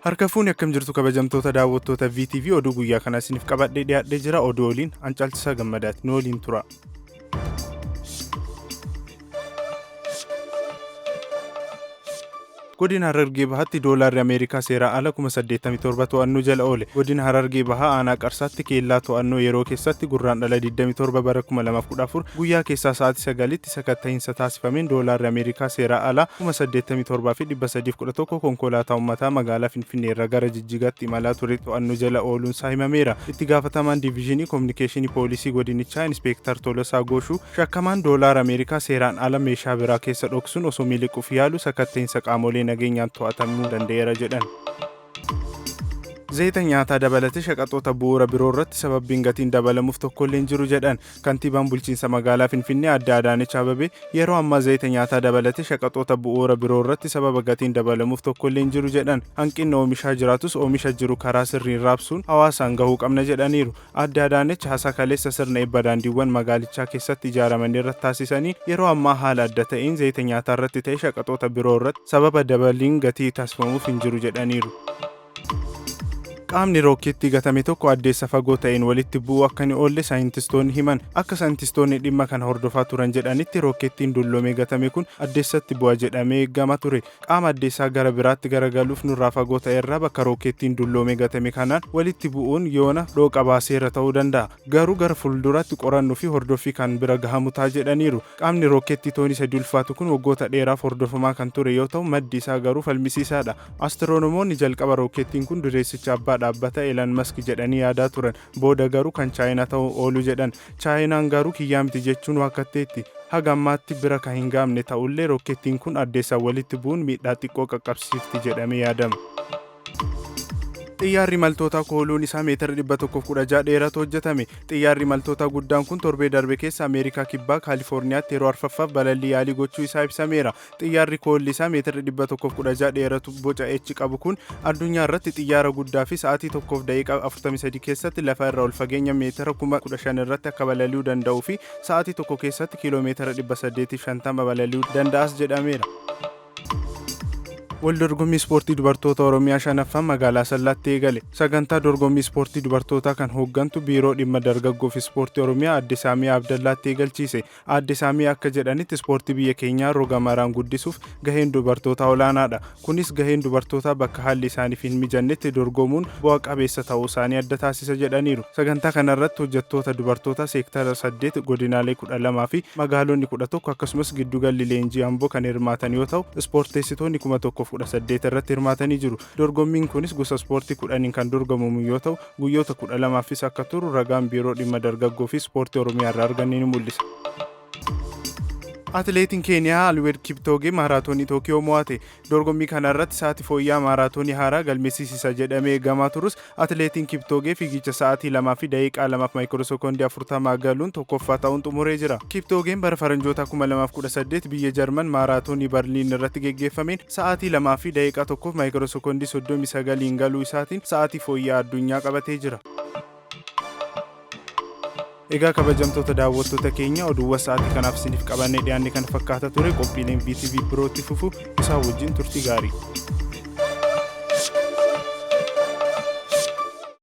Harka fuuni akkam jirtu kabajamtoota daawwattoota VTV oduu guyyaa kanaa isiniif qabadhee dhiyaadhee jira. Oduu waliin an Caalchisaa Gammadaati. Nu waliin tura. Godina Harargee Bahaatti doolaarri Ameerikaa seeraa ala 87,000 to'annoo jala oole. Godina Harargee Bahaa aanaa Qarsaatti keellaa to'annoo yeroo keessatti Gurraandhala 27 bara 2014 guyyaa keessaa sa'aatii 9tti sakatta'iinsa taasifameen doolaarri Ameerikaa seeraa alaa 87,311 konkolaataa uummataa magaalaa Finfinnee irraa gara Jijjigaatti imalaa ture to'annoo jala ooluunsaa himameera. Itti gaafatamaan Diviizhinii Kominikeeshinii Poolisii Godinichaa Inispeektar Tolosaa Gooshuu shakkamaan doolaara Ameerikaa seeraan ala meeshaa biraa keessa dhoksuun osoo miliquuf yaalu sakatta'iinsa qaamolee nageenyaan to'atamuu danda'eera jedhan. Zayita nyaataa dabalatee shaqaxoota bu'uura biroo irratti sababbiin gatiin dabalamuuf tokkollee hin jiru jedhan. Kantiibaan bulchiinsa magaalaa Finfinnee Aadde Adaanech Abeebee yeroo ammaa zayita nyaataa dabalatee shaqaxoota bu'uura biroo irratti sababa gatiin dabalamuuf tokkollee hin jiru jedhan. Hanqinni oomishaa jiraatus oomisha jiru karaa sirriin raabsuun hawaasaan gahuu qabna jedhaniiru. Aadde Adaanech haasaa kaleessa sirna eebba daandiiwwan magaalichaa keessatti ijaaraman irratti taasisaniin yeroo ammaa haala adda ta'een zayita nyaataa irratti ta'e shaqaxoota biroo irratti sababa dabaliin gatii taasifamuuf hin jiru jedhaniiru. Qaamni rookkeettii gatame tokko addeessa fagoo ta'een walitti bu'uu akka hin oolle saayintistoonni himan. Akka saayintistoonni dhimma kana hordofaa turan jedhanitti rookkeettiin dulloomee gatame kun addeessatti bu'a jedhamee eegama ture. Qaama addeessaa gara biraatti garagaluuf nurraa fagoo ta'e irraa bakka rookkeettiin dulloomee gatame kanaan walitti bu'uun yoona dhooqa baaseera ta'uu danda'a. Garuu gara fuulduraatti qorannoo fi hordoffii kan bira gahamu ta'a jedhaniiru. Qaamni rookkeettii toonii sadii ulfaatu kun waggoota dheeraaf hordofamaa kan ture yoo ta'u maddi isaa garuu falmisiisaadha. Astiroonomoonni jalqaba rookkeettiin kun dureessicha abbaa dhaabbata Elon Musk jedhanii yaadaa turan. Booda garuu kan Chaayinaa ta'uu oolu jedhan. Chaayinaan garuu kiyyaa miti jechuun waakkatteetti. Haga ammaatti bira kan hin gahamne ta'ullee rookkeettiin kun addeessaan walitti bu'uun miidhaa xiqqoo qaqqabsiifti jedhamee yaadama. Xiyyaarri imaltootaa kooluun isaa meetira 116 dheeratu hojjetame. Xiyyaarri imaltootaa guddaan kun torbee darbe keessa Ameerikaa Kibbaa Kaalifoorniyaatti yeroo arfaffaaf balallii yaalii gochuu isaa ibsameera. Xiyyaarri koolli isaa meetira 116 dheeratu boca H qabu kun addunyaa irratti xiyyaara guddaa fi sa'aatii 1:43 keessatti lafa irra ol fageenya meetira 15,000 irratti akka balali'uu danda'uu fi sa'aatii tokko keessatti kiiloomeetira 850 balali'uu danda'as jedhameera. Waldorgommii ispoortii dubartoota Oromiyaa shanaffaan magaalaa Asallaatti eegale. Sagantaa dorgommii ispoortii dubartootaa kan hooggantu Biiroo Dhimma Dargaggoo fi Ispoortii Oromiyaa Aadde Saamiyaa Abdallaatti eegalchiise. Aadde Saamiyaa akka jedhanitti ispoortii biyya keenyaa roga maraan guddisuuf gaheen dubartootaa olaanaadha. Kunis gaheen dubartootaa bakka haalli isaaniif hin mijannetti dorgomuun bu'a qabeessa ta'uu isaanii adda taasisa jedhaniiru. Sagantaa kanarratti hojjettoota dubartootaa seektara 8 godinaalee 12 fi magaalonni 11 akkasumas giddugalli leenjii Amboo kan hirmaatan yoo ta'u ispoorteessitoonni 1018 irratti hirmaatanii jiru. Dorgommiin kunis gosa ispoortii 10n kan dorgomamu yoo ta'u guyyoota 12fis akka turu ragaan Biiroo Dhimma Dargaggoo fi Ispoortii Oromiyaa irraa arganne ni mul'isa. Atileetiin Keeniyaa Alweed Kiptoogee maaraatoonii Tookiyoo mo'ate. Dorgommii kana irratti sa'aatii fooyya'aa maaraatoonii haaraa galmeessisiisa jedhamee eegamaa turus atileetiin Kiptoogee fiigicha sa'aatii 2 fi daqiiqaa 2 fi maayikiroosekoondii 40 galuun tokkoffaa ta'uun xumuree jira. Kiptoogeen bara faranjootaa 2018 biyya Jarman maaraatoonii Barliin irratti geggeeffameen sa'aatii 2 fi daqiiqaa 1 fi maayikiroosekoondii 39 galuu isaatiin sa'aatii fooyya'aa addunyaa qabatee jira. Egaa kabajamtoota daawwattoota keenya oduuwwan sa'aatii kanaaf isiniif qabannee dhiyaanne kana fakkaata ture. Qophiileen VTV birootti fufu isaan wajjin turtii gaarii.